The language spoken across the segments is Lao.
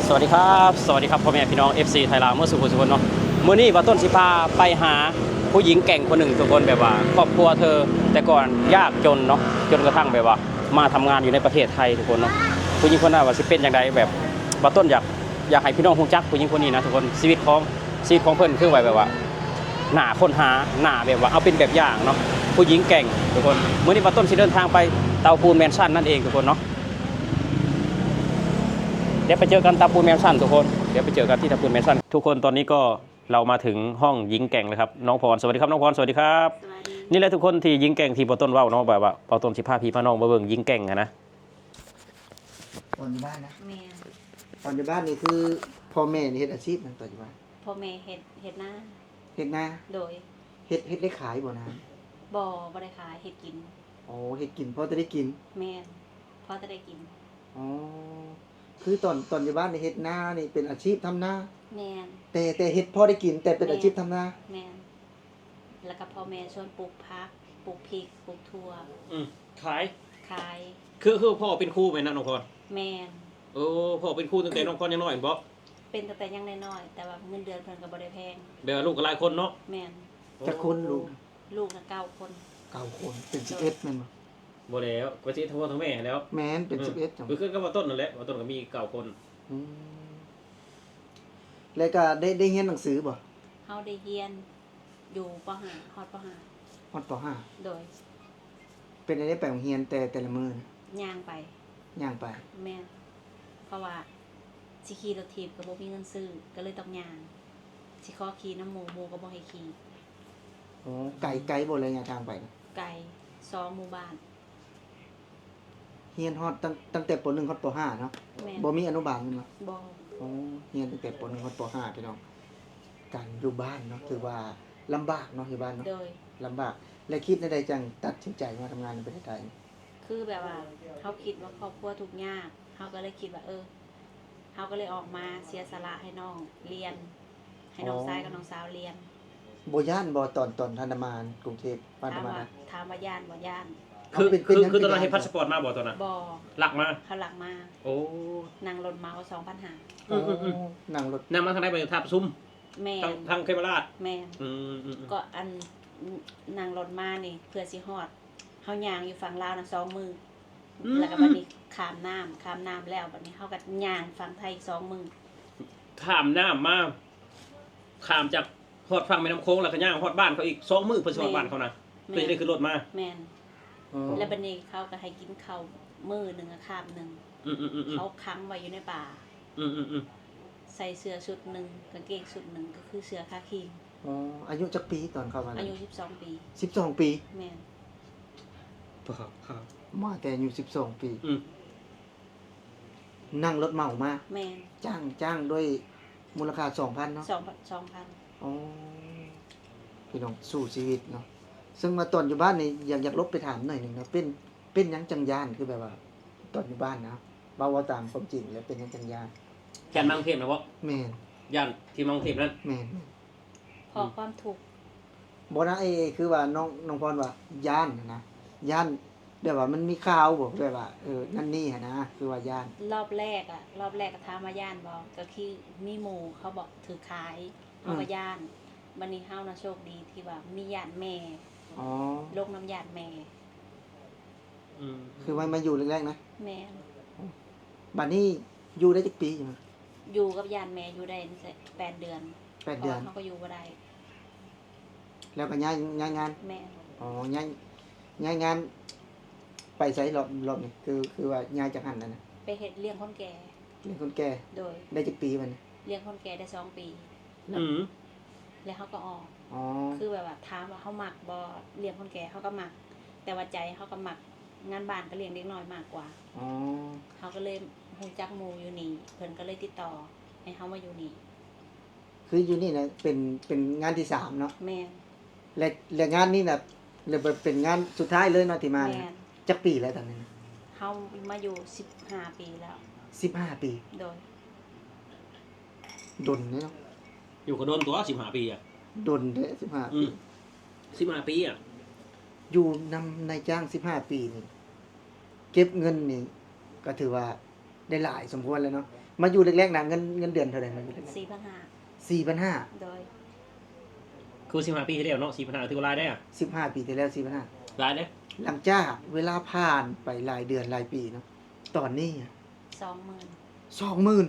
ສະຫວັດດີຄັບ ສະຫວັດດີຄັບ ພໍ່ແມ່ພີ່ນ້ອງ ເອັຟຊີ ໄທລາວ ໝົດສູ່ຜູ້ສູ່ຄົນເນາະ. ມື້ນີ້ບ່າວຕົ້ນຊິພາໄປຫາຜູ້ຍິງແກ່ງຄົນໜຶ່ງທຸກຄົນ ແບບວ່າຄອບຄົວເທີແຕ່ກ່ອນຍາກຈົນເນາະ ຈົນກະທັ້ງແບບວ່າມາທຳງານຢູ່ໃນປະເທດໄທທຸກຄົນເນາະ. ຜູ້ຍິງຄົນນັ້ນວ່າຊິເປັນຈັ່ງໃດ ແບບບ່າວຕົ້ນຢາກ ຢາກໃຫ້ພີ່ນ້ອງຮູ້ຈັກຜູ້ຍິງຄົນນີ້ນະທຸກຄົນ. ຊີວິດຂອງ ຊີວິດຂອງເພິ່ນຄືວ່າແບບວ່າໜ້າຄົ້ນຫາ ໜ້າແບບວ່າເອົາເປັນແບບຢ່າງເນາະ ຜູ້ຍິງແກ່ງທຸກຄົນ. ມື້ນີ້ບ່າວຕົ້ນຊິເດີນທາງໄປເຕົາປູນແມນຊັນນັ້ນເອງທຸກຄົນເນາະ. ດຽວໄປເຈີກັນເຕົາປູນແມນຊັນທຸກຄົນ ດຽວໄປເຈີກັນທີ່ເຕົາປູນແມນຊັນທຸກຄົນ. ຕອນນີ້ກໍເຮົາມາເຖິງຫ້ອງຍິງແກ່ງແລ້ວຄັບ ນ້ອງພອນ. ສະຫວັດດີຄັບນ້ອງພອນ ສະຫວັດດີຄັບ. ສະຫວັດດີ. ນີ້ແຫຼະທຸກຄົນທີ່ຍິງແກ່ງທີ່ບ່າວຕົ້ນເວົ້າເນາະ ແບບວ່າບ່າວຕົ້ນຊິພາພີ່ພານ້ອງມາເບິ່ງຍິງແກ່ງຫັ້ນນະ. ຕອນຢູ່ບ້ານນະ? ແມ່ນ. ຕອນຢູ່ບ້ານນີ້ຄືພໍ່ແມ່ນີ້ເຮັດອາຊີບຫຍັງຕອນຢູ່ບ້ານ? ພໍ່ແມ່ເຮັດ ເຮັດນາ. ເຮັດນາ? ໂດຍ. ເຮັດ ເຮັດໄດ້ຂາຍບໍ່ນາ? ບໍ່ ບໍ່ໄດ້ຂາຍ ເຮັດກິນ. ອໍ ເຮັດກິນ ພໍແຕ່ໄດ້ກິນ? ແມ່ນ ພໍແຕ່ໄດ້ກິນ. ອໍ ຄືຕອນ ຕອນຢູ່ບ້ານນີ້ເຮັດນານີ້ເປັນອາຊີບທຳນາ? ແມ່ນ. ແຕ່ ແຕ່ເຮັດພໍໄດ້ກິນ ແຕ່ເປັນອາຊີບທຳນາ? ແມ່ນ. ແລ້ວກໍພໍ່ແມ່ຊວນປູກຜັກ ປູກພິກ ປູກຖົ່ວ. ອືມ ຂາຍ? ຂາຍ. ຄື ຄືພໍ່ເປັນຄູແມ່ນນະນ້ອງພອນ? ແມ່ນ. ໂອ້ ພໍ່ເປັນຄູຕັ້ງແຕ່ນ້ອງພອນຍັງນ້ອຍແມ່ນບໍ່? ເປັນຕັ້ງແຕ່ຍັງນ້ອຍໆ ແຕ່ວ່າເງິນເດືອນເພິ່ນກໍບໍ່ໄດ້ແພງ. ແບບວ່າລູກກໍຫຼາຍຄົນເນາະ? ແມ່ນ. ຈັກຄົນລູກ? ລູກນະເກົ້າຄົນ. ເກົ້າຄົນ ເປັນສິບເອັດແມ່ນບໍ່? ບໍ່ແລ້ວ ກໍສິບເອັດທັງພໍ່ທັງແມ່ຫັ້ນແຫຼ້ວ. ແມ່ນ ເປັນສິບເອັດ ຄື ຄືກັບບ່າວຕົ້ນນັ້ນແຫຼະ ບ່າວຕົ້ນກໍມີເກົ້າຄົນ. ອືມ ແລ້ວກໍໄດ້ ໄດ້ຮຽນໜັງສືບໍ່? ເຮົາໄດ້ຮຽນຢູ່ ປໍຫ້າ ຮອດ ປໍຫ້າ. ຮອດ ປໍຫ້າ. ໂດຍ. ເປັນແນວໃດໄປໂຮງຮຽນແຕ່ ແຕ່ລະມື້? ຍ່າງໄປ. ຍ່າງໄປ? ແມ່ນ. ເພາະວ່າຊິຂີ່ລົດຖີບກໍບໍ່ມີເງິນຊື້ ກໍເລີຍຕ້ອງຍ່າງ. ຊິຂໍຂີ່ນຳໝູ່ ໝູ່ກໍບໍ່ໃຫ້ຂີ່. ໂອ້ ໄກ ໄກບໍ່ໄລຍະທາງໄປນະ? ໄກ ສອງໝູ່ບ້ານ. ຮຽນຮອດຕັ້ງ ຕັ້ງແຕ່ ປໍໜຶ່ງ ຮອດ ປໍຫ້າ ເນາະ? ແມ່ນ. ບໍ່ມີອະນຸບານແມ່ນບໍ່? ບໍ່. ໂອ້ ຮຽນຕັ້ງແຕ່ ປໍໜຶ່ງ ຮອດ ປໍຫ້າ ພີ່ນ້ອງ. ການຢູ່ບ້ານເນາະ ຖືວ່າລຳບາກເນາະ ຢູ່ບ້ານເນາະ? ໂດຍ. ລຳບາກ. ແລະ ຄິດແນວໃດຈັ່ງຕັດສິນໃຈມາທຳງານໃນປະເທດໄທ? ຄືແບບວ່າເຮົາຄິດວ່າຄອບຄົວທຸກຍາກ ເຮົາກໍເລີຍຄິດວ່າ ເອີ ເຮົາກໍເລີຍອອກມາເສຍສະຫຼະໃຫ້ນ້ອງຮຽນ ໃຫ້ນ້ອງຊາຍກັບນ້ອງສາວຮຽນ. ບໍ່ຢ້ານບໍ່ ຕອນ ຕອນທ່ານນະມາກຸງເທບ ທ່ານນະມາ? ຖາມວ່າຢ້ານບໍ່? ຢ້ານ. ຄື ຄື ຄືຕອນນັ້ນເຮັດພາສະປອດມາບໍ່ຕອນນັ້ນ? ບໍ່. ລັກມາ? ເຂົາລັກມາ. ໂອ້ ນັ່ງລົດເໝົາສອງພັນຫ້າ. ອືມໆໆ. ໂອ້ ນັ່ງລົດ ນັ່ງມາທາງໃດ? ໄປທ່າປະຊຸມ? ແມ່ນ. ທາງ ທາງເຂມະລາດ? ແມ່ນ. ອືມໆໆ. ກໍອັນ ນັ່ງລົດມານີ້ເພື່ອຊິຮອດ ເຮົາຍ່າງຢູ່ຝັ່ງລາວນະສອງມື້. ອືມ ແລ້ວກໍບັດນີ້ຂ້າມນ້ຳ ຂ້າມນ້ຳແລ້ວ ບັດນີ້ເຮົາກໍຍ່າງຝັ່ງໄທອີກສອງມື້. ຂ້າມນ້ຳມາ ຂ້າມຈາກ ຮອດຝັ່ງແມ່ນ້ຳໂຂງ ແລ້ວກໍຍ່າງຮອດບ້ານເຂົາອີກສອງມື້ ເພື່ອຊິຮອດ ແມ່ນ ບ້ານເຂົານະ. ແມ່ນ. ເພື່ອຊິໄດ້ຂຶ້ນລົດມາ. ແມ່ນ. ອໍ ແລ້ວບັດນີ້ເຂົາກໍໃຫ້ກິນເຂົ້າມື້ໜຶ່ງຄາບໜຶ່ງ. ອືມໆໆໆ. ເຂົາຂັງໄວ້ຢູ່ໃນປ່າ. ອືມໆໆ. ໃສ່ເສື້ອຊຸດໜຶ່ງ ກາງເກງຊຸດໜຶ່ງ ກໍຄືເສື້ອຄາຄີ. ອໍ ອາຍຸຈັກປີຕອນເຂົ້າມາ? ອາຍຸສິບສອງປີ. ສິບສອງປີ? ແມ່ນ. ປາດ ມາແຕ່ອາຍຸສິບສອງປີ. ອືມ. ນັ່ງລົດເໝົາມາ? ແມ່ນ. ຈ້າງ ຈ້າງດ້ວຍມູນລະຄ່າສອງພັນເນາະ? ສອງພັນ ສອງພັນ. ອໍ ພີ່ນ້ອງ ສູ້ຊີວິດເນາະ. ເຊິ່ງວ່າຕອນຢູ່ບ້ານນີ້ ຢາກ ຢາກລົບໄປຖາມໜ້ອຍໜຶ່ງເນາະ ເປັນ ເປັນຫຍັງຈັ່ງຢ້ານ? ຄືແບບວ່າຕອນຢູ່ບ້ານນະ ເວົ້າ ເວົ້າຕາມຄວາມຈິງແລ້ວ ເປັນຫຍັງຈັ່ງຢ້ານ? ຢ້ານມາກຸງເທບນະບໍ? ແມ່ນ. ຢ້ານທີ່ມາກຸງເທບນັ້ນ? ແມ່ນໆ. ເພາະຄວາມທຸກ. ບໍ່ນະ ເອ ຄືວ່ານ້ອງ ນ້ອງພອນວ່າຢ້ານນະ ຢ້ານແບບວ່າມັນມີຂ່າວບໍ ແບບວ່າ ເອີ ນັ້ນນີ້ຫັ້ນນະ ຄືວ່າຢ້ານ? ລອບແລກອະ ລອບແລກກໍຖາມວ່າຢ້ານບໍ່ ກໍຄືມີໝູ່ເຂົາບອກຖືກຂາຍ ເຮົາກໍ ອືມ ຢ້ານ. ບັດນີ້ເຮົານະໂຊກດີທີ່ວ່າມີຍາດແມ່. ອໍ ລົງນຳຍາດແມ່. ອືມ ຄືວ່າມາຢູ່ແລກໆນະ? ແມ່ນ. ບັດນີ້ຢູ່ໄດ້ຈັກປີ? ຢູ່ກັບຍາດແມ່ຢູ່ໄດ້ແປດເດືອນ. ແປດເດືອນ. ເພາະວ່າເຮົາກໍຢູ່ບໍ່ໄດ້ ແລ້ວກໍຍ້າຍ ຍ້າຍງານ? ແມ່ນ. ອໍ ຍ້າຍ ຍ້າຍງານໄປໃສ? ລອບ ລອບນີ້ຄື ຄືວ່າຍ້າຍຈາກຫັ້ນນະ? ໄປເຮັດລ້ຽງຄົນແກ່. ລ້ຽງຄົນແກ່. ໂດຍ. ໄດ້ຈັກປີບັດນີ້? ລ້ຽງຄົນແກ່ໄດ້ສອງປີ. ອືມ ແລ້ວເຮົາກໍອອກ. ອໍ ຄືແບບວ່າຖາມວ່າເຮົາມັກບໍ່ລ້ຽງຄົນແກ່? ເຮົາກໍມັກ ແຕ່ວ່າໃຈເຮົາກໍມັກງານບ້ານກັບລ້ຽງເດັກນ້ອຍມາກກວ່າ. ອໍ ເຮົາກໍເລີຍຮູ້ຈັກໝູ່ຢູ່ນີ້ ເພິ່ນກໍເລີຍຕິດຕໍ່ໃຫ້ເຮົາມາຢູ່ນີ້. ຄືຢູ່ນີ້ນະ ເປັນ ເປັນງານທີສາມເນາະ? ແມ່ນ. ແລະ ແລະງານນີ້ນະ ແລະເປັນງານສຸດທ້າຍເລີຍເນາະທີ່ມານີ້? ແມ່ນ. ຈັກປີແລ້ວຕອນນີ້ນະ? ເຮົາມາຢູ່ສິບຫ້າປີແລ້ວ. ສິບຫ້າປີ? ໂດຍ. ດົນເດ້ເນາະ. ຢູ່ກໍດົນຕົວະ ສິບຫ້າປີອະ. ດົນເດ້ ສິບຫ້າ ອືມ ປີ ສິບຫ້າປີອະ. ຢູ່ນຳນາຍຈ້າງສິບຫ້າປີນີ້ ເກັບເງິນນີ້ກໍຖືວ່າໄດ້ຫຼາຍສົມຄວນແລ້ວເນາະ. ມາຢູ່ແລກໆນະ ເງິນ ເງິນເດືອນເທົ່າໃດມາຢູ່ແລກໆ? ສີ່ພັນຫ້າ. ສີ່ພັນຫ້າ. ໂດຍ. ຄືສິບຫ້າປີທີ່ແລ້ວເນາະ ສີ່ພັນຫ້າຖືວ່າຫຼາຍເດ້. ສິບຫ້າປີທີ່ແລ້ວ ສີ່ພັນຫ້າ ຫຼາຍເດ້. ຫຼັງຈາກເວລາຜ່ານໄປຫຼາຍເດືອນຫຼາຍປີເນາະ ຕອນນີ້ອະ ສອງໝື່ນ. ສອງໝື່ນ.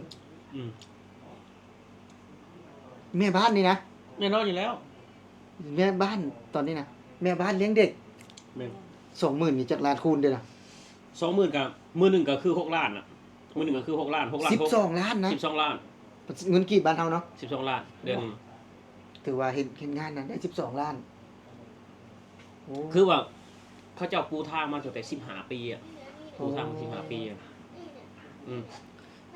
ອືມ. ແມ່ບ້ານນີ້ນະ? ແນ່ນອນຢູ່ແລ້ວ. ແມ່ບ້ານຕອນນີ້ນະ ແມ່ບ້ານລ້ຽງເດັກ. ແມ່ນ. ສອງໝື່ນນີ້ຈັກລ້ານຄູນເດ້ລະ? ສອງໝື່ນກະ ມື້ໜຶ່ງກະຄືຫົກລ້ານນະ ມື້ໜຶ່ງກະຄືຫົກລ້ານ ຫົກລ້ານ. ສິບສອງລ້ານນະ? ສິບສອງລ້ານ. ເງິນກີບບ້ານເຮົາເນາະ? ສິບສອງລ້ານເດືອນໜຶ່ງ. ຖືວ່າເຮັດ ເຮັດງານນັ້ນໄດ້ສິບສອງລ້ານ. ໂອ້ ຄືວ່າເຂົາເຈົ້າປູທາງມາຕັ້ງແຕ່ສິບຫ້າປີອະ ປູທາງມາສິບຫ້າປີອະ. ອືມ.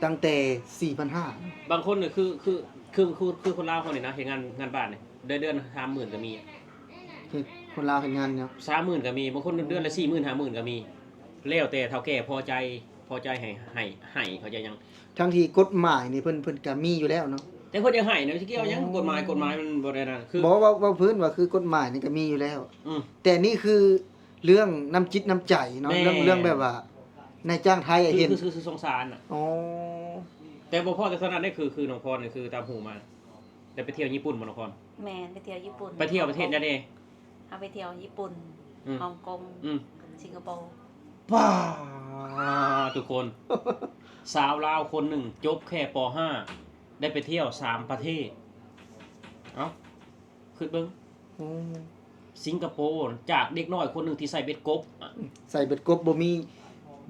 ຕັ້ງແຕ່ສີ່ພັນຫ້າ. ບາງຄົນນີ້ຄື ຄື ຄື ຄື ຄືຄົນລາວເຮົານີ້ນະ ເຮັດງານ ງານບ້ານນີ້ ໄດ້ເດືອນສາມໝື່ນກະມີ. ເຮັດ ຄົນລາວເຮັດງານເນາະ ສາມໝື່ນກະມີ. ບາງຄົນເດືອນລະສີ່ໝື່ນ ຫ້າໝື່ນກະມີ ແລ້ວແຕ່ເຖົ້າແກ່ພໍໃຈ ພໍໃຈໃຫ້ ໃຫ້ ໃຫ້ ເຂົ້າໃຈຍັງ? ທັງທີ່ກົດໝາຍນີ້ເພິ່ນ ເພິ່ນກະມີຢູ່ແລ້ວເນາະ ແຕ່ເພິ່ນຢາກໃຫ້ນະ ຊິກ່ຽວຫຍັງ? ອໍ ກົດໝາຍ ກົດໝາຍມັນບໍ່ໄດ້ນັ້ນ ຄື ບໍ່ ເວົ້າ ເວົ້າ ເວົ້າພື້ນວ່າຄືກົດໝາຍນີ້ກະມີຢູ່ແລ້ວ. ອືມ. ແຕ່ນີ້ຄືເລື່ອງນ້ຳຈິດນ້ຳໃຈເນາະ. ແມ່ນ. ເລື່ອງ ເລື່ອງແບບວ່ານາຍຈ້າງໄທ ຄື ເຫັນ ຄື ຄື ຄືສົງສານນະ. ອໍ. ແຕ່ບໍ່ພໍແຕ່ເທົ່ານັ້ນເດ້ ຄື ຄືນ້ອງພອນນີ້ ຄືຕາມຮູ້ມາ ໄດ້ໄປທ່ຽວຍີ່ປຸ່ນບໍ່ນ້ອງພອນ? ແມ່ນ ໄປທ່ຽວຍີ່ປຸ່ນ. ໄປທ່ຽວປະເທດໃດແດ່? ເຮົາໄປທ່ຽວຍີ່ປຸ່ນ ອືມ ຮົອງກົງ ອືມ ສິງກະໂປ. ປ້າ ທຸກຄົນ ສາວລາວຄົນໜຶ່ງຈົບແຄ່ ປໍຫ້າ ໄດ້ໄປທ່ຽວສາມປະເທດ. ເອົ້າ ຄິດເບິ່ງ. ໂອ້ ສິງກະໂປ ຈາກເດັກນ້ອຍຄົນໜຶ່ງທີ່ໃສ່ເບັດກົບ ໃສ່ເບັດກົບ ບໍ່ມີ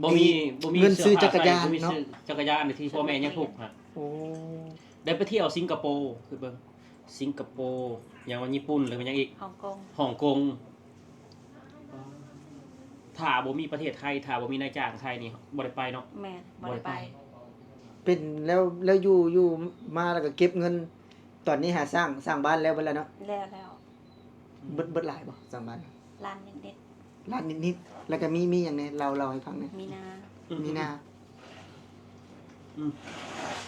ບໍ່ມີ ບໍ່ມີເງິນຊື້ຈັກກະຍານເນາະ ບໍ່ມີຊື້ຈັກກະຍານທີ່ພໍ່ແມ່ຍັງທຸກຫັ້ນ. ໂອ້ ໄດ້ໄປທ່ຽວສິງກະໂປ ຄິດເບິ່ງ ສິງກະໂປ ຫຍັງວ່າຍີ່ປຸ່ນ ແລ້ວກໍຫຍັງອີກ? ຮົອງກົງ ຮົອງກົງ. ຖ້າບໍ່ມີປະເທດໄທ ຖ້າບໍ່ມີນາຍຈ້າງໄທນີ້ບໍ່ໄດ້ໄປເນາະ. ແມ່ນ ບໍ່ໄດ້ໄປ ບໍ່ໄດ້ໄປ. ເປັນແລ້ວ ແລ້ວຢູ່ ຢູ່ມາແລ້ວກໍເກັບເງິນ ຕອນນີ້ຫາສ້າງ ສ້າງບ້ານແລ້ວເບິດແລ້ວເນາະ? ແລ້ວ ແລ້ວ. ເບິດ ເບິດຫຼາຍບໍ່ ສ້າງບ້ານ? ລ້ານນິດໆ. ລ້ານນິດໆ. ແລ້ວກໍມີ ມີຫຍັງແດ່? ເລົ່າ ເລົ່າໃຫ້ຟັງແດ່. ມີນາ. ອືມ ມີນາ. ອືມ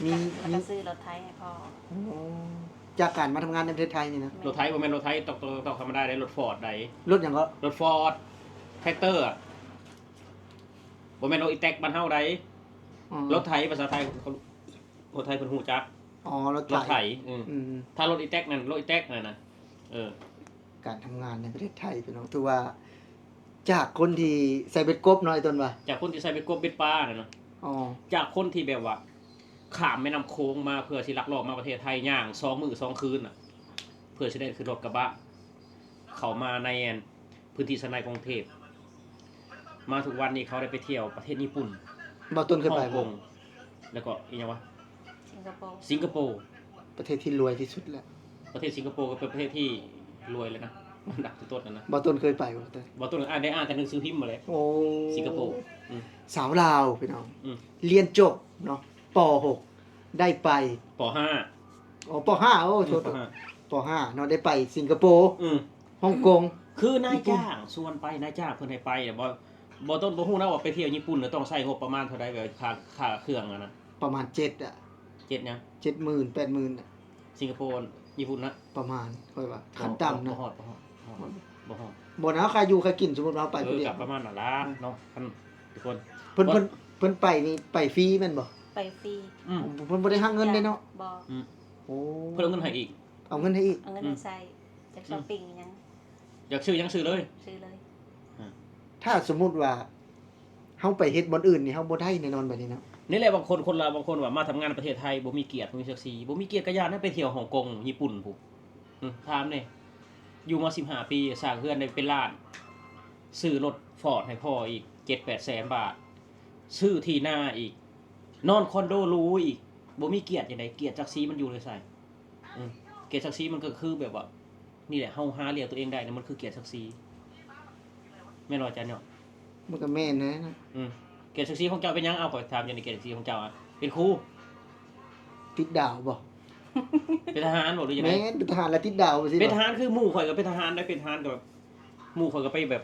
ມີ ແລ້ວກໍຊື້ລົດໄຖໃຫ້ພໍ່. ໂອ້ ຈາກການມາທຳງານໃນປະເທດໄທນີ້ນະ? ແມ່ນ. ລົດໄຖບໍ່ແມ່ນລົດໄຖຕອກໆໆທຳມະດາໃດ໋ ລົດຟອດໃດ໋. ລົດຫຍັງເກາະ? ລົດຟອດ ແທຣັກເຕີ ບໍ່ແມ່ນລົດອີແຕັກບ້ານເຮົາໃດ໋. ອໍ ລົດໄຖພາສາໄທ ຄົນໄທເພິ່ນຮູ້ຈັກ. ອໍ ລົດໄຖ ລົດໄຖ. ອືມ ອືມ ຖ້າລົດອີແຕັກນັ້ນ ລົດອີແຕັກນັ້ນນະ. ເອີ ການທຳງານໃນປະເທດໄທ ພີ່ນ້ອງ ຖືວ່າຈາກຄົນທີ່ໃສ່ເບັດກົບເນາະ ໄອ້ຕົ້ນວ່າ ຈາກຄົນທີ່ໃສ່ເບັດກົບເບັດປານັ້ນນະ. ອໍ ຈາກຄົນທີ່ແບບວ່າຂ້າມແມ່ນ້ຳໂຂງມາເພື່ອຊິລັກລອບມາປະເທດໄທ ຍ່າງສອງມື້ສອງຄືນນະ ເພື່ອຊິໄດ້ຂຶ້ນລົດກະບະເຂົ້າມາໃນອັນ ພື້ນທີ່ຊານໃນຂອງເທບ ມາທຸກວັນນີ້ເຂົາໄດ້ໄປທ່ຽວປະເທດຍີ່ປຸ່ນ. ບ່າວຕົ້ນເຄີຍໄປບໍ່? ຮົງກົງ ແລ້ວກໍອີຫຍັງວະ? ສິງກະໂປ. ສິງກະໂປ ປະເທດທີ່ລວຍທີ່ສຸດແຫຼະ. ປະເທດສິງກະໂປກໍເປັນປະເທດທີ່ລວຍແລ້ວນະ ອັນດັບຕົ້ນໆນັ້ນນະ. ບ່າວຕົ້ນເຄີຍໄປບໍ່? ບ່າວຕົ້ນອ່ານ ໄດ້ອ່ານແຕ່ໜັງສືພິມຫັ້ນແຫຼະ. ໂອ້ ສິງກະໂປ. ອືມ ສາວລາວ ພີ່ນ້ອງ. ອືມ ຮຽນຈົບເນາະ ປໍຫົກ ໄດ້ໄປ ປໍຫ້າ. ອໍ ປໍຫ້າ ໂອ້ ໂທດ ປໍຫ້າ ປໍຫ້າເນາະ ໄດ້ໄປສິງກະໂປ. ອືມ ຮົງກົງ. ຄືນາຍຈ້າງຊວນໄປ ນາຍຈ້າງເພິ່ນໃຫ້ໄປ. ບໍ່ ບໍ່ຕ້ອງ ບໍ່ຮູ້ນະວ່າໄປທ່ຽວຍີ່ປຸ່ນແລ້ວຕ້ອງໃຊ້ງົບປະມານເທົ່າໃດ ແບບຄ່າ ຄ່າເຄື່ອງຫັ້ນນະ. ປະມານເຈັດອະ. ເຈັດຫຍັງ? ເຈັດໝື່ນ ແປດໝື່ນອະ. ສິງກະໂປ ຍີ່ປຸ່ນນະ? ປະມານ ຂ້ອຍວ່າ ຂັ້ນຕ່ຳນະ. ບໍ່ຮອດ ບໍ່ຮອດ ບໍ່ຮອດ ບໍ່ຮອດ. ບໍ່ນະ ຄ່າຢູ່ຄ່າກິນ ສົມມຸດວ່າເຮົາໄປຜູ້ດຽວ ກໍປະມານນັ້ນລະເນາະ ຄັນທຸກຄົນ. ເພິ່ນ ເພິ່ນ ເພິ່ນໄປນີ້ໄປຟຣີແມ່ນບໍ່? ໄປຟຣີ. ອືມ ເພິ່ນບໍ່ໄດ້ຫັກເງິນເດ້ເນາະ? ບໍ່. ອືມ ໂອ້ ເພິ່ນເອົາເງິນໃຫ້ອີກ. ເອົາເງິນໃຫ້ອີກ. ເອົາເງິນໃຫ້ໃຊ້ ອືມ ຢາກຊັອບປິງຫຍັງ ຢາກຊື້ຫຍັງຊື້ເລີຍ ຊື້ເລີຍ. ອາ ຖ້າສົມມຸດວ່າເຮົາໄປເຮັດບ່ອນອື່ນນີ້ ເຮົາບໍ່ໄດ້ແນ່ນອນບາດນີ້ເນາະ. ນີ້ແຫຼະ ບາງຄົນ ຄົນລາວບາງຄົນວ່າມາທຳງານໃນປະເທດໄທ ບໍ່ມີກຽດ ບໍ່ມີສັກສີ ບໍ່ມີກຽດກະຢ່ານະ ໄປທ່ຽວຮົງກົງ ຍີ່ປຸ່ນພຸ້ນ. ອືມ ຖາມແດ່ ຢູ່ມາສິບຫ້າປີ ສ້າງເຮືອນໄດ້ເປັນລ້ານ ຊື້ລົດຟອດໃຫ້ພໍ່ອີກ ເຈັດແປດແສນບາດ ຊື້ທີ່ນາອີກ ນອນຄອນໂດຫຼູອີກ ບໍ່ມີກຽດຈັ່ງໃດ? ກຽດສັກສີມັນຢູ່ໃນໃສ? ອືມ ກຽດສັກສີມັນກໍຄືແບບວ່າ ນີ້ແຫຼະ ເຮົາຫາລ້ຽງຕົວເອງໄດ້ນະ ມັນຄືກຽດສັກສີ ແມ່ນບໍ່ອາຈານເນາະ? ມັນກໍແມ່ນແຫຼະນະ. ອືມ ກຽດສັກສີຂອງເຈົ້າເປັນຫຍັງ? ເອົາ ຂ້ອຍຖາມເຈົ້ານີ້ ກຽດສັກສີຂອງເຈົ້າອະ ເປັນຄູ? ຕິດດາວບໍ່? ເປັນທະຫານບໍ່ ຫຼືຈັ່ງໃດ? ແມ່ນ ເປັນທະຫານແລ້ວຕິດດາວຊີ້. ເປັນທະຫານຄືໝູ່ຂ້ອຍກໍເປັນທະຫານໄດ໋ ເປັນທະຫານກໍແບບ ໝູ່ຂ້ອຍກໍໄປແບບ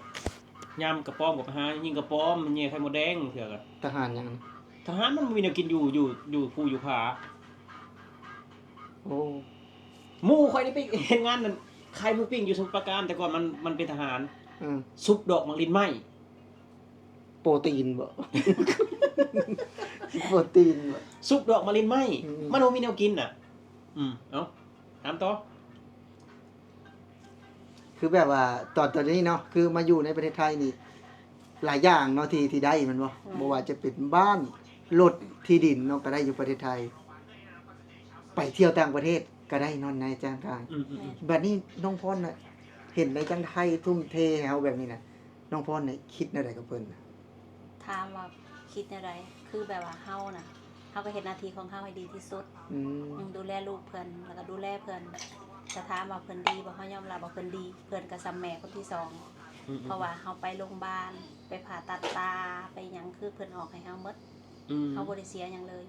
ຍາມກະປອມກໍໄປຫາຍິງກະປອມ ແຍ່ໄຂ່ມົດແດງເທື່ອກະ. ທະຫານຫຍັງ? ທະຫານມັນບໍ່ມີແນວກິນຢູ່ ຢູ່ ຢູ່ພູຢູ່ຜາ. ໂອ້ ໝູ່ຂ້ອຍນີ້ໄປເຮັດງານນັ້ນ ຂາຍໝູປີ້ງຢູ່ສະໝຸດປາການ ແຕ່ກ່ອນມັນ ມັນເປັນທະຫານ. ເອີ ຊຸບດອກໝາກລິນໄມ້. ໂປຣຕີນບໍ? ໂປຣຕີນບໍ? ຊຸບດອກມາລິນໄມ້ ອືມ ມັນບໍ່ມີແນວກິນນະ. ອືມ ເອົາ ຖາມຕໍ່. ຄືແບບວ່າຕອນ ຕອນນີ້ເນາະ ຄືມາຢູ່ໃນປະເທດໄທນີ້ ຫຼາຍຢ່າງເນາະທີ່ ທີ່ໄດ້ແມ່ນບໍ່? ແມ່ນ. ບໍ່ວ່າຈະເປັນບ້ານ ລົດ ທີ່ດິນເນາະ ກໍໄດ້ຢູ່ປະເທດໄທ. ໄປທ່ຽວຕ່າງປະເທດກໍໄດ້ນອນນາຍຈ້າງໄທ. ອືມໆໆ. ບັດນີ້ນ້ອງພອນນະ ເຫັນນາຍຈ້າງໄທທຸ່ມເທໃຫ້ເຮົາແບບນີ້ນະ ນ້ອງພອນນີ້ຄິດແນວໃດກັບເພິ່ນ? ຖາມວ່າຄິດແນວໃດ? ຄືແບບວ່າເຮົານະ ເຮົາກໍເຮັດໜ້າທີ່ຂອງເຮົາໃຫ້ດີທີ່ສຸດ. ອືມ ອືມ ດູແລລູກເພິ່ນ ແລ້ວກໍດູແລເພິ່ນ. ແຕ່ຖາມວ່າເພິ່ນດີບໍ່? ເຮົາຍອມຮັບວ່າເພິ່ນດີ. ເພິ່ນກໍສ່ຳແມ່ຄົນທີສອງ. ອືມໆໆ. ເພາະວ່າເຮົາໄປໂຮງບານ ໄປຜ່າຕັດຕາ ໄປຫຍັງ ຄືເພິ່ນອອກໃຫ້ເຮົາໝົດ. ອືມ ເຮົາບໍ່ໄດ້ເສຍຫຍັງເລີຍ.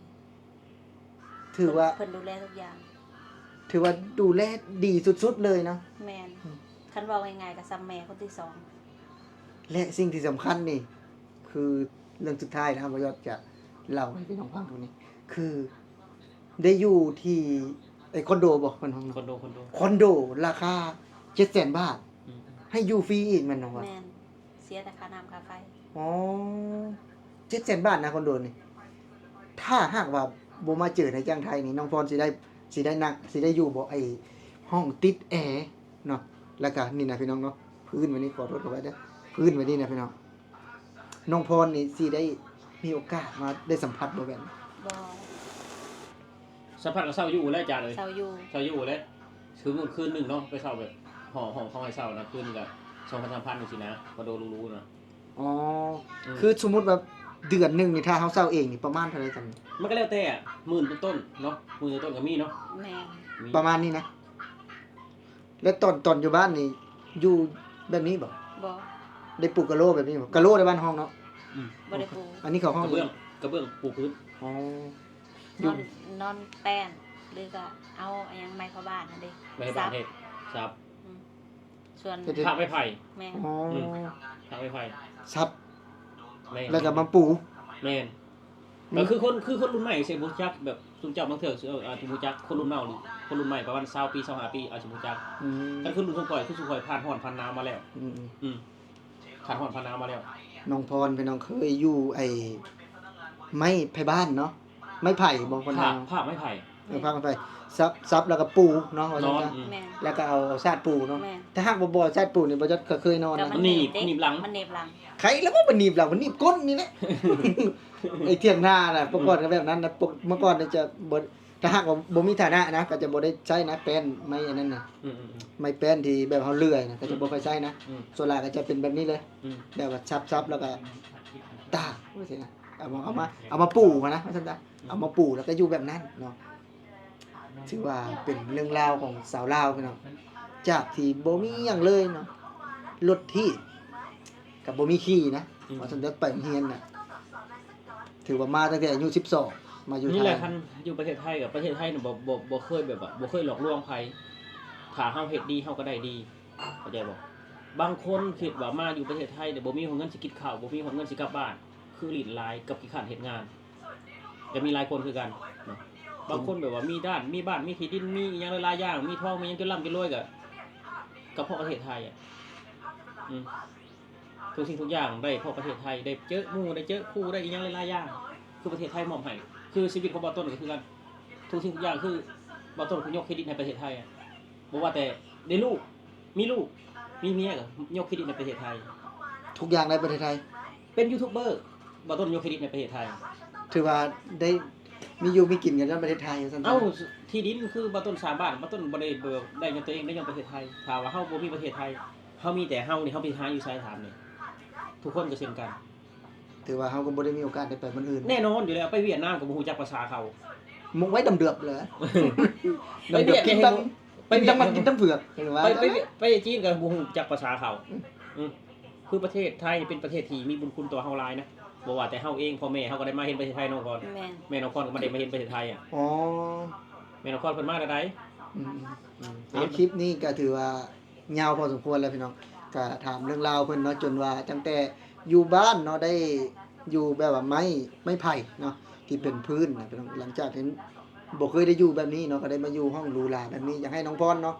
ຖືວ່າ ເພິ່ນ ເພິ່ນດູແລທຸກຢ່າງ. ຖືວ່າດູແລດີສຸດໆເລີຍເນາະ. ແມ່ນ. ອືມ ຄັນເວົ້າງ່າຍໆກໍສ່ຳແມ່ຄົນທີສອງ. ແລະສິ່ງທີ່ສຳຄັນນີ້ ຄືເລື່ອງສຸດທ້າຍນະ ເຮົາບໍ່ຢາກຈະເລົ່າໃຫ້ພີ່ນ້ອງຟັງຕົງນີ້ ຄືໄດ້ຢູ່ທີ່ ເອີ ຄອນໂດບໍ? ເພິ່ນຮ້ອງ ຄອນໂດ ຄອນໂດ ຄອນໂດລາຄາເຈັດແສນບາດ. ອືມ ໃຫ້ຢູ່ຟຣີອີກແມ່ນບໍ່ວະ? ແມ່ນ. ເສຍແຕ່ຄ່ານ້ຳຄ່າໄຟ. ອໍ ເຈັດແສນບາດນະຄອນໂດນີ້. ຖ້າຫາກວ່າບໍ່ມາເຈີນາຍຈ້າງໄທນີ້ ນ້ອງພອນຊິໄດ້ ຊິໄດ້ນັ່ງ ຊິໄດ້ຢູ່ບໍ່ ໄອ້ຫ້ອງຕິດແອເນາະ? ແລ້ວກະນີ້ນະພີ່ນ້ອງເນາະ ພື້ນແບບນີ້ ຂໍໂທດຂໍອະໄພເດີ ພື້ນແບບນີ້ນະພີ່ນ້ອງ. ນ້ອງພອນນີ້ຊິໄດ້ມີໂອກາດມາໄດ້ສຳຜັດບໍ່ແບບນີ້? ບໍ່. ສຳພັດກໍເຊົ່າຢູ່ແຫຼະ ອາຈານເອີຍ. ເຊົ່າຢູ່ ເຊົ່າຢູ່ແຫຼະ. ຄືມື້ຄືນໜຶ່ງເນາະ ໄປເຊົ່າແບບ ຫ້ອງ ຫ້ອງເຂົາໃຫ້ເຊົ່ານະ ຄືນໜຶ່ງກໍສອງພັນ ສາມພັນ ຈັ່ງຊີ້ນະ ຄອນໂດຫຼູໆນະ. ອໍ ອືມ ຄືສົມມຸດວ່າເດືອນໜຶ່ງນີ້ ຖ້າເຮົາເຊົ່າເອງນີ້ ປະມານເທົ່າໃດຊັ້ນ? ມັນກໍແລ້ວແຕ່ ໝື່ນຕົ້ນໆເນາະ ໝື່ນຕົ້ນໆກໍມີເນາະ. ແມ່ນ. ມີ ປະມານນີ້ນະ. ແລ້ວຕອນ ຕອນຢູ່ບ້ານນີ້ ຢູ່ແບບນີ້ບໍ່? ບໍ່. ໄດ້ປູກກະໂຫຼແບບນີ້ບໍ່? ກະໂຫຼໃນບ້ານເຮົາເນາະ. ອືມ ບໍ່ໄດ້ປູ. ອັນນີ້ເຂົາຮ້ອງ ກະເບື້ອງ ກະເບື້ອງປູພື້ນ. ອໍ ຢູ່ ນອນ ນອນແປ້ນ ຫຼືກໍເອົາອັນຫຍັງ ໄມ້ເຂົ້າບ້ານຫັ້ນເດ້ ໄມ້ເຂົ້າບ້ານ ສັບ ເຮັດ ສັບ. ອືມ ສ່ວນ ເຮັດ ຖາກໄມ້ໄຜ່. ແມ່ນ. ອໍ ອືມ ຖາກໄມ້ໄຜ່ ສັບ. ແມ່ນ. ແລ້ວກໍມາປູ. ແມ່ນ. ອືມ ກໍຄືຄົນ ຄືຄົນລຸ້ນໃໝ່ຊິບໍ່ຮູ້ຈັກ ແບບຊຸມເຈົ້າບາງເທື່ອ ເອີ ອາດຈະບໍ່ຮູ້ຈັກ ຄົນລຸ້ນເກົ່າ ຄົນລຸ້ນໃໝ່ປະມານຊາວປີ ຊາວຫ້າປີ ອາດຈະບໍ່ຮູ້ຈັກ. ອືມ ຄັນຄືລຸ້ນສົມປອຍ ຄືຊຸມຂ້ອຍຜ່ານຮ້ອນຜ່ານໜາວມາແລ້ວ. ອືມໆ ອືມ ຜ່ານຮ້ອນຜ່ານໜາວມາແລ້ວ. ນ້ອງພອນ ພີ່ນ້ອງ ເຄີຍຢູ່ໄອ້ໄມ້ໄຜ່ບ້ານເນາະ ໄມ້ໄຜ່ບໍ່? ພາກ ພາກໄມ້ໄຜ່. ເອີ ພາກໄມ້ໄຜ່ ສັບ ສັບແລ້ວກໍປູເນາະ ວ່າຊັ້ນຊະ. ແມ່ນ. ແລ້ວກໍເອົາ ເອົາສາດປູເນາະ. ແມ່ນ. ຖ້າຫາກວ່າບໍ່ເອົາສາດປູນີ້ ບໍ່ຈັກກໍເຄີຍນອນນະ ມັນໜີບ ມັນໜີບຫຼັງ ມັນໜີບຫຼັງ. ໃຄແລ້ວວ່າມັນໜີບຫຼັງ ມັນໜີບກົ້ນນີ້ແຫຼະ. ໄອ້ຖຽງນານະ ປະກອນກໍແບບນັ້ນນະ ປະ ເມື່ອກ່ອນນີ້ຈະບໍ່ ຖ້າຫາກວ່າບໍ່ມີຖານະນະ ກໍຈະບໍ່ໄດ້ໃຊ້ນະ ແປ້ນໄມ້ອັນນັ້ນນະ. ອືມໆໆ ໄມ້ແປ້ນທີ່ແບບເຮົາເລື່ອຍນະ ກໍຈະບໍ່ຄ່ອຍໃຊ້ນະ. ອືມ ສ່ວນຫຼາຍກໍຈະເປັນແບບນີ້ເລີຍ. ອືມ ແບບວ່າສັບໆ ແລ້ວກໍຕາກ ວ່າຊີ້ນະ ເອົາມາ ເອົາມາ ເອົາມາປູຫັ້ນນະ ວ່າຊັ້ນຊະ. ອືມ ເອົາມາປູແລ້ວກໍຢູ່ແບບນັ້ນເນາະ. ຖືວ່າເປັນເລື່ອງລາວຂອງຊາວລາວ ພີ່ນ້ອງ ຈາກທີ່ບໍ່ມີຫຍັງເລີຍເນາະ ລົດຖີບກໍບໍ່ມີຂີ່ນະ. ອືມ ວ່າຊັ້ນ ໄປໂຮງຮຽນນະ ຖືວ່າມາຕັ້ງແຕ່ອາຍຸສິບສອງ ມາຢູ່ໄທ. ນີ້ແຫຼະ ຄັນຢູ່ປະເທດໄທ ກັບປະເທດໄທນີ້ ບໍ່ ບໍ່ ບໍ່ເຄີຍແບບວ່າ ບໍ່ເຄີຍຫຼອກລວງໃຜ. ຖ້າເຮົາເຮັດດີ ເຮົາກໍໄດ້ດີ ເຂົ້າໃຈບໍ່? ບາງຄົນຄິດວ່າມາຢູ່ປະເທດໄທແລ້ວ ບໍ່ມີຫົວເງິນຊິກິນເຂົ້າ ບໍ່ມີຫົວເງິນຊິກັບບ້ານ ຄືຫຼິ້ນຫຼາຍກັບຂີ້ຄ້ານເຮັດງານ. ກໍມີຫຼາຍຄົນຄືກັນເນາະ. ບາງຄົນແບບວ່າມີດ້ານ ມີບ້ານ ມີທີ່ດິນ ມີອີ່ຫຍັງຫຼາຍໆຢ່າງ ມີທອງ ມີຫຍັງຈົນລ່ຳຈົນລວຍ ກໍ ກໍເພາະປະເທດໄທອະ. ອືມ ທຸກສິ່ງທຸກຢ່າງໄດ້ເພາະປະເທດໄທ ໄດ້ເຈີໝູ່ ໄດ້ເຈີຄູ່ ໄດ້ອີ່ຫຍັງຫຼາຍໆຢ່າງ ຄືປະເທດໄທມອບໃຫ້. ຄືຊີວິດຂອງບ່າວຕົ້ນກໍຄືກັນ ທຸກສິ່ງທຸກຢ່າງຄືບ່າວຕົ້ນຄືຍົກເຄຣດິດໃຫ້ປະເທດໄທອະ. ບໍ່ວ່າແຕ່ໄດ້ລູກ ມີລູກ ມີເມຍ ກໍຍົກເຄຣດິດໃຫ້ປະເທດໄທ. ທຸກຢ່າງໄດ້ປະເທດໄທ. ເປັນຢູທູບເບີ ບ່າວຕົ້ນຍົກເຄຣດິດໃຫ້ປະເທດໄທ. ຖືວ່າໄດ້ມີຢູ່ມີກິນກັນຍ້ອນປະເທດໄທ ວ່າຊັ້ນຊະ. ເອົ້າ ທີ່ດິນຄືບ່າວຕົ້ນສ້າງບ້ານ ບ່າວຕົ້ນບໍ່ໄດ້ ບໍ່ໄດ້ຍ້ອນຕົວເອງ ໄດ້ຍ້ອນປະເທດໄທ. ຖ້າວ່າເຮົາບໍ່ມີປະເທດໄທ ເຮົາມີແຕ່ເຮົານີ້ ເຮົາໄປຫາຢູ່ໃສຖາມນີ້? ທຸກຄົນກໍເຊັ່ນກັນ. ຖືວ່າເຮົາກໍບໍ່ໄດ້ມີໂອກາດໄດ້ໄປບ່ອນອື່ນ. ແນ່ນອນຢູ່ແລ້ວ ໄປຫວຽດນາມກໍບໍ່ຮູ້ຈັກພາສາເຂົາ. ໝົກໄວ້ດຳເດືອບເລີຍ. ໄປຫວຽດ ດຳເດືອບ ກິນຕຳ ໄປຫວຽດ ກິນຕຳໝາກ ກິນຕຳເຜືອກ ເຫັນວ່າ. ໄປ ໄປ ໄປຈີນກໍບໍ່ຮູ້ຈັກພາສາເຂົາ. ອືມ ອືມ ຄືປະເທດໄທນີ້ເປັນປະເທດທີ່ມີບຸນຄຸນຕໍ່ເຮົາຫຼາຍນະ. ບໍ່ວ່າແຕ່ເຮົາເອງ ພໍ່ແມ່ເຮົາກໍໄດ້ມາເຫັນປະເທດໄທ ນ້ອງພອນ. ແມ່ນ. ແມ່ນ້ອງພອນກໍມາໄດ້ມາເຫັນປະເທດໄທອະ. ອໍ ແມ່ນ້ອງພອນເພິ່ນມາແຕ່ໃດ? ອືມໆ ອືມ ເອົາ ຄລິບນີ້ກໍຖືວ່າ ຍາວພໍສົມຄວນແລ້ວພີ່ນ້ອງ. ກະຖາມເລື່ອງລາວເພິ່ນເນາະ ຈົນວ່າຕັ້ງແຕ່ຢູ່ບ້ານເນາະ ໄດ້ຢູ່ແບບວ່າໄມ້ ໄມ້ໄຜ່ເນາະ ທີ່ເປັນພື້ນນະພີ່ນ້ອງ. ຫຼັງຈາກທີ່ບໍ່ເຄີຍໄດ້ຢູ່ແບບນີ້ເນາະ ກໍໄດ້ມາຢູ່ຫ້ອງຫຼູຫຼາແບບນີ້. ຢາກໃຫ້ນ້ອງພອນເນາະ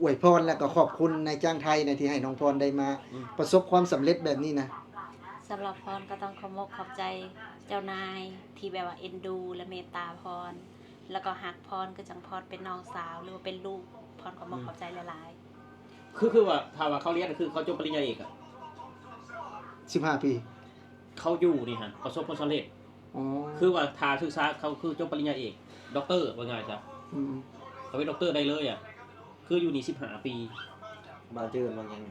ອວຍພອນ ແລ້ວກໍຂອບຄຸນນາຍຈ້າງໄທນະ ທີ່ໃຫ້ນ້ອງພອນໄດ້ມາ ອືມ ປະສົບຄວາມສຳເລັດແບບນີ້ນະ. ສຳລັບພອນກໍຕ້ອງຂອບມົກຂອບໃຈເຈົ້ານາຍທີ່ແບບວ່າເອັນດູ ແລະ ເມດຕາພອນ ແລ້ວກໍຮັກພອນຄືຈັ່ງພອນເປັນນ້ອງສາວ ຫຼືວ່າເປັນລູກ. ພອນຂອບມົກຂອບໃຈຫຼາຍໆ. ຄື ຄືວ່າ ຖ້າວ່າເຂົາຮຽນ ຄືເຂົາຈົບປະລິນຍາເອກອະ ສິບຫ້າປີ ເຂົາຢູ່ນີ້ຫັ້ນປະສົບຜົນສຳເລັດ. ອໍ ຄືວ່າຖ້າສຶກສາເຂົາຄືຈົບປະລິນຍາເອກ ດັອກເຕີ ວ່າງ່າຍຊະ. ອືມ ເຂົາເປັນດັອກເຕີໄດ້ເລີຍອະ. ຄືຢູ່ນີ້ສິບຫ້າປີ. ບ້ານເຈົ້າເອີ້ນວ່າຫຍັງ?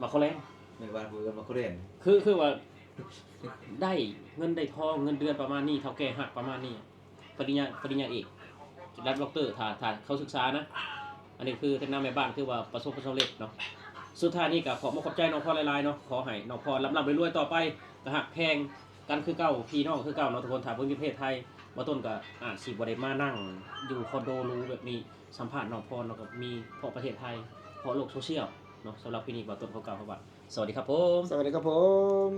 ໝາກໂຄແລງ. ແມ່ນ ບ້ານຂ້ອຍເອີ້ນໝາກໂຄແລງ. ຄື ຄືວ່າໄດ້ເງິນໄດ້ທອງ ເງິນເດືອນປະມານນີ້ ເຖົ້າແກ່ຮັກປະມານນີ້. ປະລິນຍາ ປະລິນຍາເອກ ລະດັອກເຕີ ຖ້າ ຖ້າເຂົາສຶກສານະ. ອັນນີ້ຄືແນະນຳແມ່ບ້ານ ຄືວ່າປະສົບຜົນສຳເລັດເນາະ. ສຸດທ້າຍນີ້ກໍຂອບມົກຂອບໃຈນ້ອງພອນຫຼາຍໆເນາະ. ຂໍໃຫ້ນ້ອງພອນລຳໆລວຍໆຕໍ່ໄປ ກໍຮັກແພງກັນຄືເກົ່າ ພີ່ນ້ອງຄືເກົ່າເນາະທຸກຄົນ. ຖ້າບໍ່ມີປະເທດໄທ ບ່າວຕົ້ນກໍອາດຊິບໍ່ໄດ້ມານັ່ງຢູ່ຄອນໂດຫຼູແບບນີ້ ສຳພາດນ້ອງພອນເນາະ. ກໍມີເພາະປະເທດໄທ ເພາະໂລກໂຊຊຽວເນາະ. ສຳລັບມື້ນີ້ ບ່າວຕົ້ນຂໍກ່າວຄຳວ່າ ສະຫວັດດີຄັບຜົມ. ສະຫວັດດີຄັບຜົມ.